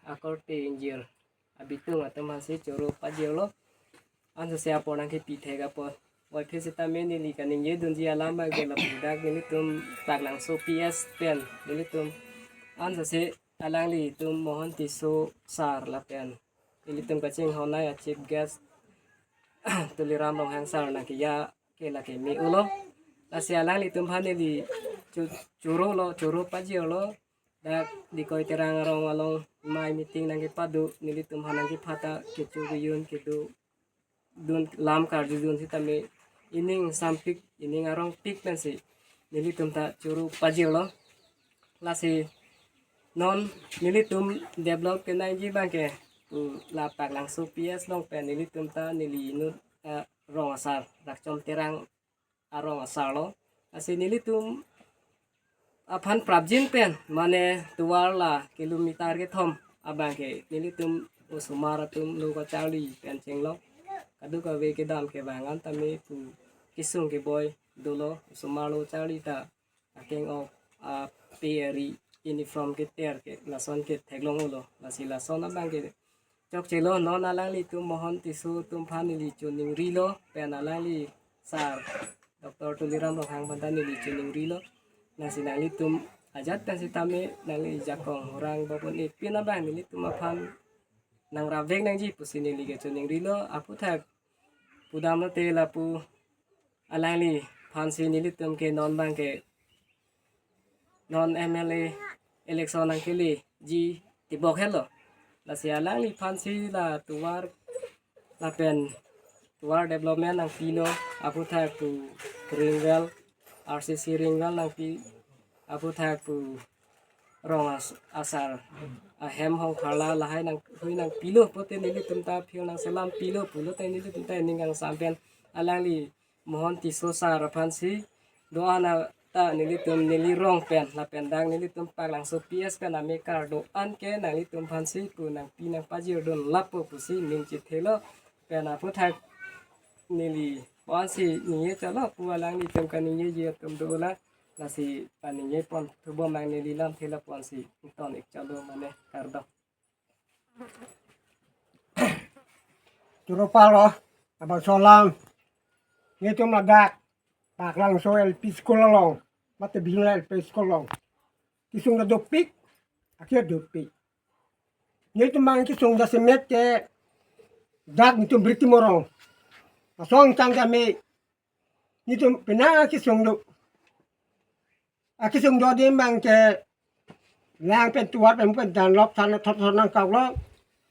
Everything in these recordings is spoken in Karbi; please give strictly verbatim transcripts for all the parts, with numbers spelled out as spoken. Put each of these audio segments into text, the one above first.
akorte ingjir abitung atum aphansi choro pajirlo. Ansose apor nangkepi thek apot. Waiphe sitame neli kaningje dunji alam abangke lapudak nelitum Paklangso P S pen nelitum ansose alanglitum Mohon Tisso sir lapen nelitum kachinghon ai a chief guest Tuliram Ronghang sir nangkeja ke lake me-olo. Lasi alanglitum aphan neli chu- chorolo, choro pajirlo. Dak Dikoi Terang arong along mai meeting nangkepado, nelitum aphan nangkepha ta kecho kejun kedo dun lam karjudun sitame ining sampik, ining arongpik pensi nelitum ta choro pajirlo. Lasi non nelitum develop kenangji abangke, mm, la Paklangso P S along pen nelitum ta neli inut, eh, rong asar, Rakchom Terang arong asarlo. Lasi nelitum aphan prapjin pen, mane tovar la kilometer kethom abangke nelitum osomar atum lo kacharli pen chenglok. Kadokave kedam kevang an tame pu kesung keboi dolo, osomar lo charli ta akeng ok ape ari uniform keter ke lason ke theklonglo. Lasi lason abangke chokchelo. Non alanglitum Mohon Tisso atum aphan neli choningrilo pen alangli sir Doctor Tuliram Ronghang aphan ta neli choningrilo. Lasi nanglitum ajat pen sitame nangli jakong orang bapon epin abang nelitum aphan nangrap vek nangji pusi neli ke choningrilo. Aphuthak pudamlote lapu alangliphansi nelitum ke non abangke non M L A election nangkeleji tibok henlo. Lasi alangliphansi la tovar lapen tovar development nangpilo, aphuthak pu ring well, R C C ring well nangpi, aphuthak pu rong as- asar ahem hong pharla lahai nanghui nangpilo pulote nelitum ta phir nangselam pilo pulote nelitum ta ning kangsam pen alangli Mohon Tisso sir aphansi do-an ta nelitum neli rong pen lapen dak nelitum Paklangso P S pen amekar do-an ke nanglitum aphansi pu nangpi nangpajirdun lapu pusi ning chethelo. Pen aphuthak neli ponsi ningje chalo pu alanglitum kaningjeji atum dolang. Lasi paningje pon thubom nang neli lamthe lapuansi ton ik chalo mane kardom. Choro palo, abang solam. Nelitum ladak Paklangso L P school along, mate Bijula L P school along. Kesung ta dopik, akhir dopik. Nelitum abang kesung jasemet ke dak nelitum Bri Timung arong. Asong tang kami nelitum penang akesung do. Akesung do adim abangke lang pen tovar pen pen dunlop than thot thot nangkoklo.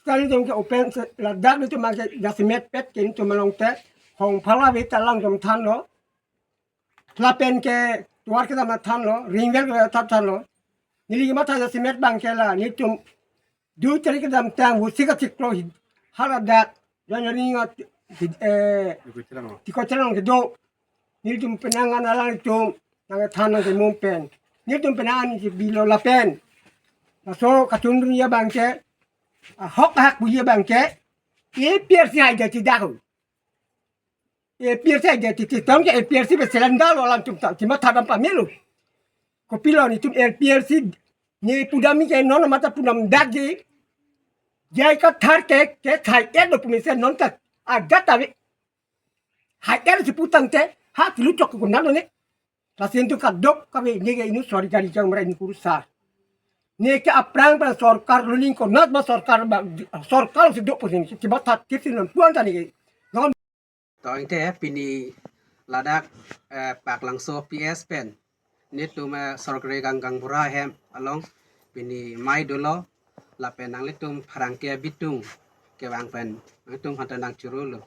Sekarang nelitum ke open se- ladak nelitum abangke jasemet pet ke nelitum along te hong pharla ave ta alangtum thanlo. Lapen ke tovar kedam thanlo, ring well kedam thanlo. Neli kematha jasemet abangke la nelitum dui tarik kedamtang vo sika chiklo hi haladak joining at eh Dikoi Terang along kedo. Nelitum penang an alanglitum nangthan nangkemum pen nelitum penang an kebilo lapen laso kachundun ya abangke ahok ahak pu ya abangke A P L C hai jadi dahu. A P L C jadi titong ke A P L C pen selendal lo alangtum ta cuma thadam pamelu. Kopilo nelitum A P L C ne pudam ke non mata pudam dagi. Jai ka thar ke ke khai et lo pumise non ta agat ave. Hai er si putang te ha kilu chok ko nalo ne. Lasi nelitum kadokave neke inut sorkari jang mera inut kurusar. Neke aphrang aphrang sorkar luning konat ma sorkar ba sorkar si do pusin si ba that kisi non puan tani ke. To ingte pini ladak eh, Paklangso P S pen nelitum eh, sorkari gang gaonbura ahem along pini mai dolo lapen nanglitum pherangke abitung kevang pen nanglitum aphanta nangchorolo.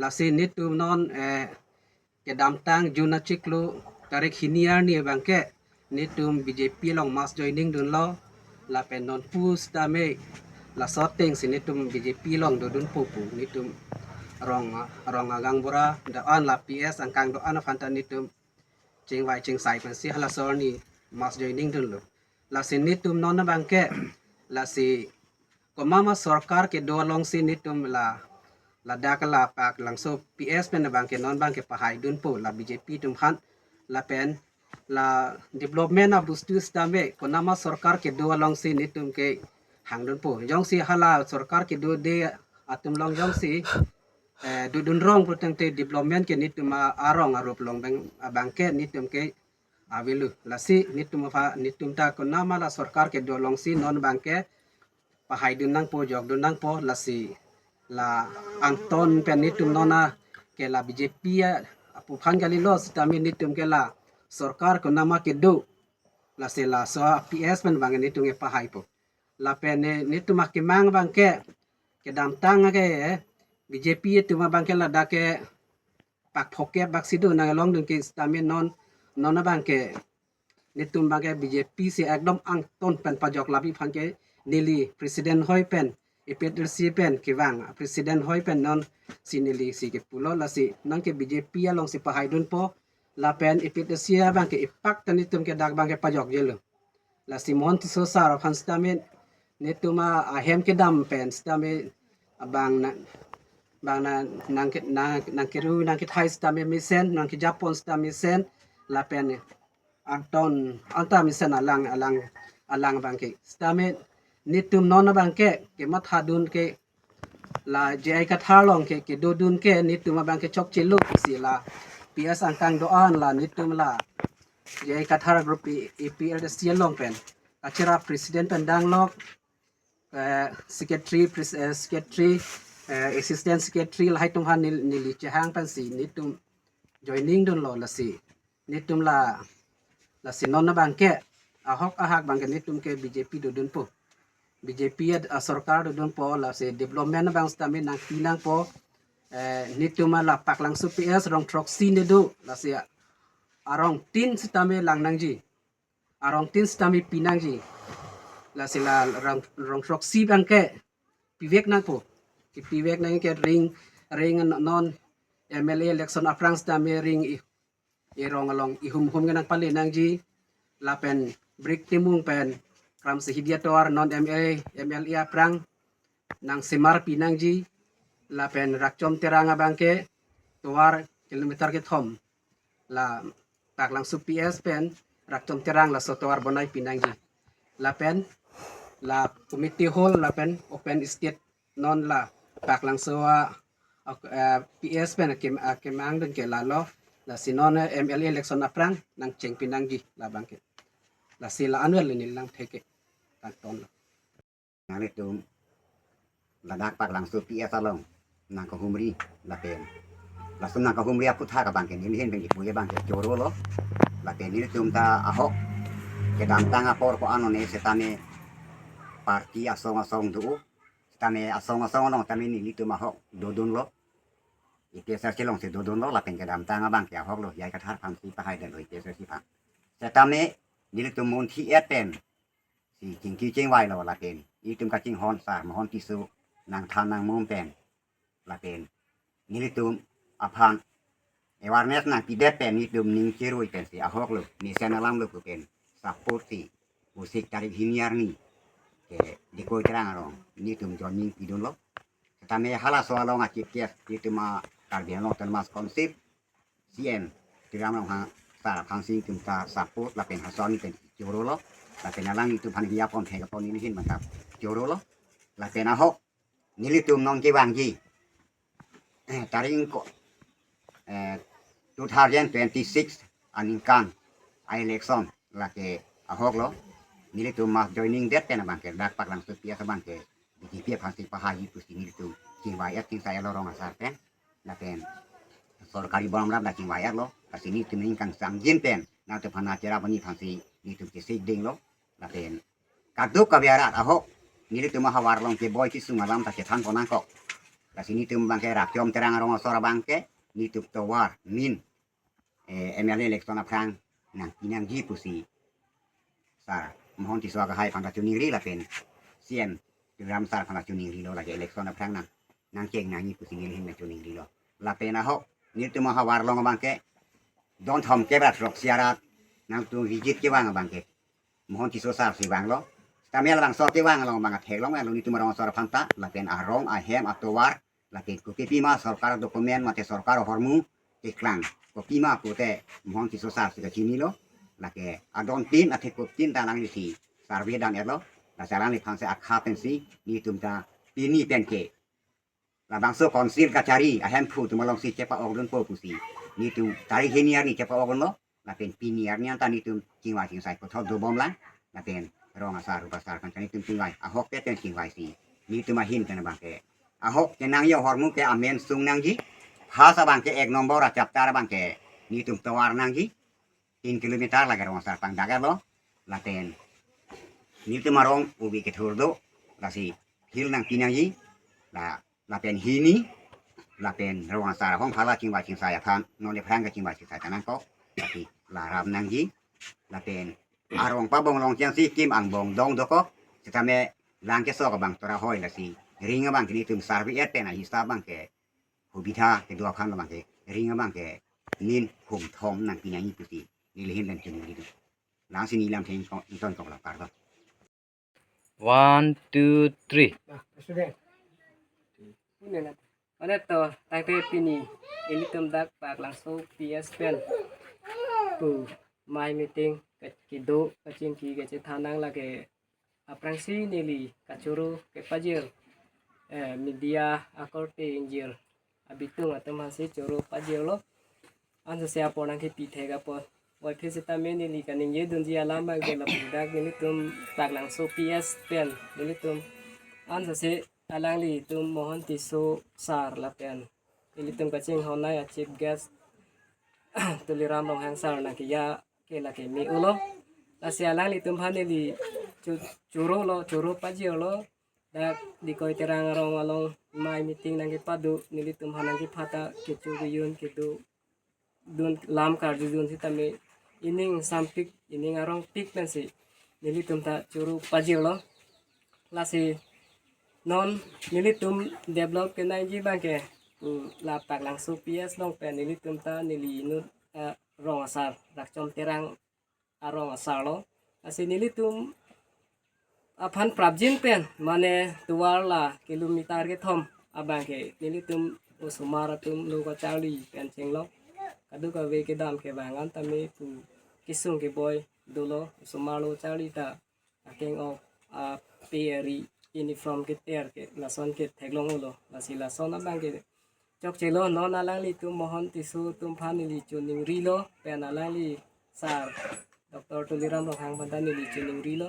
Lasi nelitum non eh, kedamtang June achiklo tarik hini arni abangke nelitum B J P along mass joining dunlo lapen non pu sitame laso atengsi nelitum B J P along dodunpo pu nelitum rong rong agaonbura do-an la P S angkang do-an aphanta nelitum chingvai chingsai pensi halaso arni mass joining dunlo. Lasi nelitum non abangke lasi komat ma sorkar kedo alongsi nelitum la ladak la Paklangso P S pen abangke non abangke pahai dunpo la B J P atum aphan lapen la development abostu sitame komat ma sorkar kedo alongsi nelitum ke thangdunpo. Jongsi hala sorkar kedode atum along jongsi eh, dodun rong putangte development ke netum a-, arong arup along abang, abangke netum ke avelo. Lasi netum aphan, netum ta konat ma la sorkar kedo alongsi non abangke pahaidun nangpo, jokdun nangpo, lasi la angton pen netum non a ke la B J P a, apuphan kalilo sitame netum ke la sorkar konat ma kedo. Lasi laso a P S pen abang netum ke pahaipo. Lapen ne, netum akemang abangke kedamtang ke, eh, B J P atum abangke ladak ke pak phokep bak si do nang longdun ke sitame non, non abangke netum abangke B J P si ekdom angton pen pajok labi aphan ke neli president hoi pen, A P H L C pen kevang president hoi pen non si neli si kepulo, lasi nang ke B J P alongsi pahaidunpo, lapen A P H L C abangke ipak ta netum ke dak abangke pajokjelo. Lasi Mohon Tisso sar aphan sitame netum a ahem kedam pen sitame abang na, abang na nang ke, nang, nang keru nang kethai sitame mesen, nang kejapon sitame mesen, lapen angton anta mesen alang, alang, alang abangke. Sitame netum non abangke kemathadun ke la J I Kathar along ke, kedodun ke netum abangke chokchelo pusi la P S angkang do-an la netum la J I Kathar group A P L C along pen kacherap president pen danglok, eh, secretary, pres-, eh, secretary, eh, assistant secretary lahai atum aphan nel-, neli chehang pensi netum joining dunlo, lasi netum la, lasi non abangke ahok ahak abangke netum ke B J P dodunpo. B J P a, a sorkar dodunpo, lasi development abang sitame nangpi nangpo, eh, netum a la Paklangso P S rong throksi ne do, lasi arong tin sitame lang nangji. Arong tin sitame pi nangji. Lasi la rong, rong throksi abangke pivek nangpo. Kipivek nang ke ring, ring non M L A election aphrang sitame ring i, irong along ihum hum ke nangpale nangji. Lapen Brik Timung pen Kramsi Hidia tovar non M L A, M L A aphrang nangsemar pi nangji. Lapen Rakchom Terang abangke tovar kilometer kethom la Paklangso P S pen Rakchom Terang laso tovar bonai pi nangji. Lapen la committee hall lapen open stage non la Paklangso a, a, eh, P S pen kem, a, kemang dun ke lalo, lasi non, eh, M L A election aphrang nangcheng pi nangji labangke. Lasi la anwar le neli nangtheke. Kangton lo. Nanglitum ladak Paklangso P S along nangkahumri lapen lason nangkahumri aputhak abangke neli ahin pen kipu abangke choro lo. Lapen nelitum ta ahok kedamtang apor ko-an one sitame party asong asong do, sitame asong asong along tame nelitum ahok dodunlo. A P H L C alongsi dodunlo lapen kedamtang abangke ahok lo, J I Kathar aphansi pahaidetlo A P H L C aphan. Sitame nelitum munthi et pen si chingki chingvailo lapen itum kachinghon sar Mohon Tisso nangthan nangmum pen lapen nelitum aphan awareness nangpidet pen nelitum ning chirui pensi ahok lo, mesen alam lo pu pen support si pusik tarik hini arni ke Dikoi Terang arong nelitum joining pidunlo. Tame halaso along a chief guest nelitum a Karbi Anglong Autonomous Council C M Tuliram Ronghang sar aphansi itum ta support lapen hason pen choro lo. Lapen alang itum aphan hiya pon thek pon neli ahin mantap choro lo. Lapen ahok nelitum non kevangji, eh, tarik ko, eh, two thousand twenty-six aningkan a election lake ahok lo. Nelitum mass joining det pen abangke dak Paklangso P S abangke B J P aphansi pahai pusi nelitum chingvai et, chingsai lo rong asar pen. Lapen sorkari bolam rap da chingvai et lo. Lasi nelitum ningkan sangjin pen nangtum aphan nacherap ani aphansi nelitum chesik dinglo. Lapen kaduk kabiarat ahok nelitum ahavar along keboi kesung alam ta chethan pon nangkok. Lasi nelitum abangke Rakchom Terang arong asor abangke nelitum tovar min, eh, M L A election aphrang nangpi nangji pusi sar Mohon Tisso akehai aphan ta choningri lapen C M Tuliram sar aphan ta choningrilo, lake election aphrang nang, nangcheng nangji pusi neli ahin choningrilo. Lapen ahok nelitum ahavar along abangke don thomkep ra throksi arat nangtum visit kevang abangke Mohon Tisso sar si vanglo. Sitame labangso kevang along abang atheklong lo nelitum arong asor aphan ta, lapen arong ahem atovar, lapen kopi pima sorkar document mate sorkar ahormu keklang kopima pute Mohon Tisso sar si kachinilo. Lake adon tin athekup tin ta alanglisi survey dam etlo. Lasi alangliphan si akha pensi netum ta pini pen ke labangso council kachari ahemphu atum alongsi chepa-okdunpo pusi netum tarik hini arni chepa-okdunlo. Lapen pini arni anta netum chingvai chingsai puthot dobomlang. Lapen rong asar rup asar aphan netum chingvai ahokpet pen chingvaisi netum ahin pen abangke ahok kenangji ahormu ke amen sung nangji. First abangke ek nombor achaptar abangke netum tovar nangji, tin kilometer lake rong asar pangdak-etlo. Lapen netum arong ubi kethur do, lasi fill nangpi nangji. La lapen hini, lapen rong asar ahong phala chingvai chingsai aphan non ephrang kachingvai chingsai ta nangkok, lasi la rap nangji. Lapen arong pabong longcheng si kim angbong dong dokok, setame lang kesok abang tora hoi, lasi ring abangke netum survey-et pen ahisap abangke hubidha kedo aphan abangke ring abangke nin hum thom nangpi nangji pusi neli ahin pen chunri do. Lasi neli lamthe ingtonkok, la kardom. One, two, three. Mane to, tangte pini ilitum dak Paklangso P S pen pu mai meeting ke-, kedo kachingki kachethan nang lake aphrangsi neli kachoro kepajir, eh, media akorte ingjir abitung atum aphansi choro pajirlo. Ansose apor nangkepi thek apot. Oi, phi setame neli kaningjedunji alam abangke lapu dak nelitum Paklangso P S pen nelitum ansose alanglitum Mohon Tisso sir lapen ilitum kachinghon nai a chief guest Tuliram Ronghang sir nangkeja ke lake me-olo. Lasi alanglitum aphan neli chu-, chorolo, choro pajirlo. Dak Dikoi Terang arong along mai meeting nangkepado, nelitum aphan nangkepha ta kecho kejun kedo dun, lam karjudun setame ining sampik, ining arongpik pensi nelitum ta choro pajirlo. Lasi non nelitum develop kenangji abangke, mm, la Paklangso P S along pen nelitum ta neli inut, eh, rong asar Rakchom Terang arong asarlo. Lasi nelitum aphan prapjin pen mane tovar la kilometer kethom abangke nelitum osomar atum lo kacharli pen chenglok. Kadokave kedam kevang an tame pu kesung keboi dolo, osomar lo charli ta akeng-ok ape ari uniform keter ke lason ke theklonglo. Lasi lason abangke chokchelo, non alanglitum Mohon Tisso atum aphan neli choningrilo pen alangli sir Doctor Tuliram Ronghang aphan ta neli choningrilo.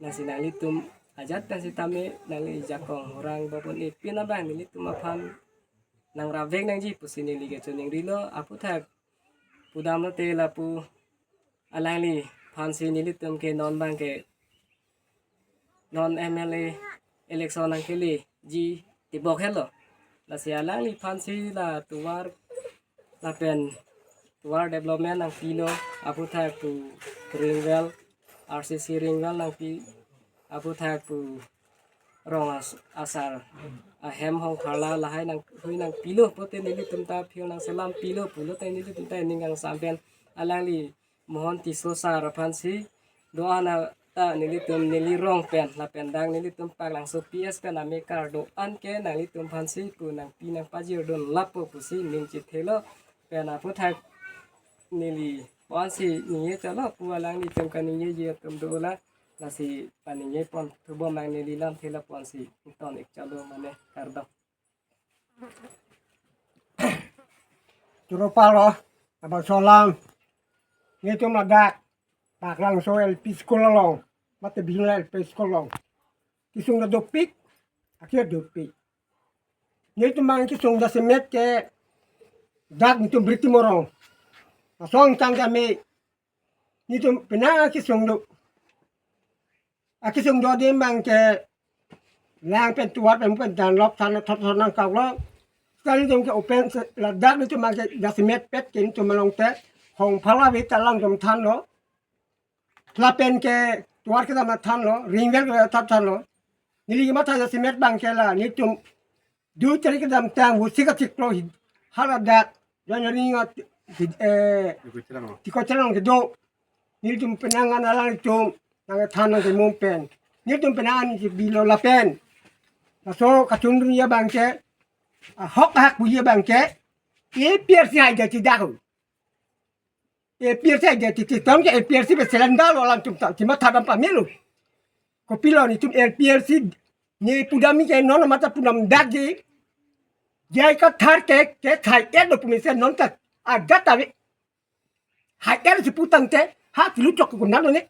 Lasi nanglitum ajat pen setame nangli jakong orang bapon epin abang nelitum aphan nangrapvek nangji pusi neli kechoningrilo. Aphuthak pudamlote lapu alangliphansi nelitum ke non abangke non M L A election nangkeleji tibok henlo. Lasi alangliphansi la tovar lapen tovar development nangpilo, aphuthak pu ring well, R C C ring well nangpi, aphuthak pu rong as-, asar ahem hong pharla lahai nanghui nangpilo pulote nelitum ta fill nangselam pilo pulote nelitum ta ning kangsam pen alangli Mohon Tisso sir aphansi do-an ta nelitum neli rong pen lapen dak nelitum Paklangso P S pen amekar do-an ke nanglitum aphansi pu nangpi nangpajirdun lapo pusi ning chethelo. Pen aphuthak neli ponsi ningje chalo pu alanglitum kaningjeji atum dolang. Lasi paningje pon thubom nang neli lamthe lapu ansi ton ik chalo mane kardom. Choro palo, abang solang. Netum ladak Paklangso L P school along, mate Bijula L P school along. Kesung ta dopik, akhir dopik. Netum abang kesung ta semet ke dak netum Briti Morong. Asong chang kami netum penang akesung do. Akesung do adim abangke lang pen tovar pen pen danlop than thot thot nangkoklo. Sekarang netum ke open se-, ladak netum abangke jasemet pet ke netum along te hong phala ave ta alangtum thanlo. Lapen ke tovar kedam thanlo, ring well ke than thanlo. Neli matha jasemet abangke la netum dui tarik kedamtang vo sika chiklo hi haladak joining at, eh, Dikoi Terang kedo. Netum penang an alanglitum nangthan nangkemum pen netum penang an kebilo lapen laso kachunri abangke ahok ahak puji abangke A P R C hai jati dahu. A P R C hai jati titong ke A P R C pe selendal alanglitum ta chimatha dam pamelo. kopilo netum L P L C ne pudam ke non mata pudam dak je. Jai kathar ke ke khai et do pumesen non ta agat ave. Hai er si putang te ha kilu chok ko nalo ne.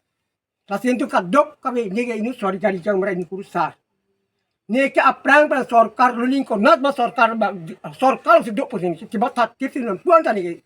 Lasi netum kadokave neke inut sorkari jang mera inut kurusar. Neke aphrang aphrang sorkar luning konat ma sorkar ba sorkar si dok pusin si batat kisi non puan ta neke.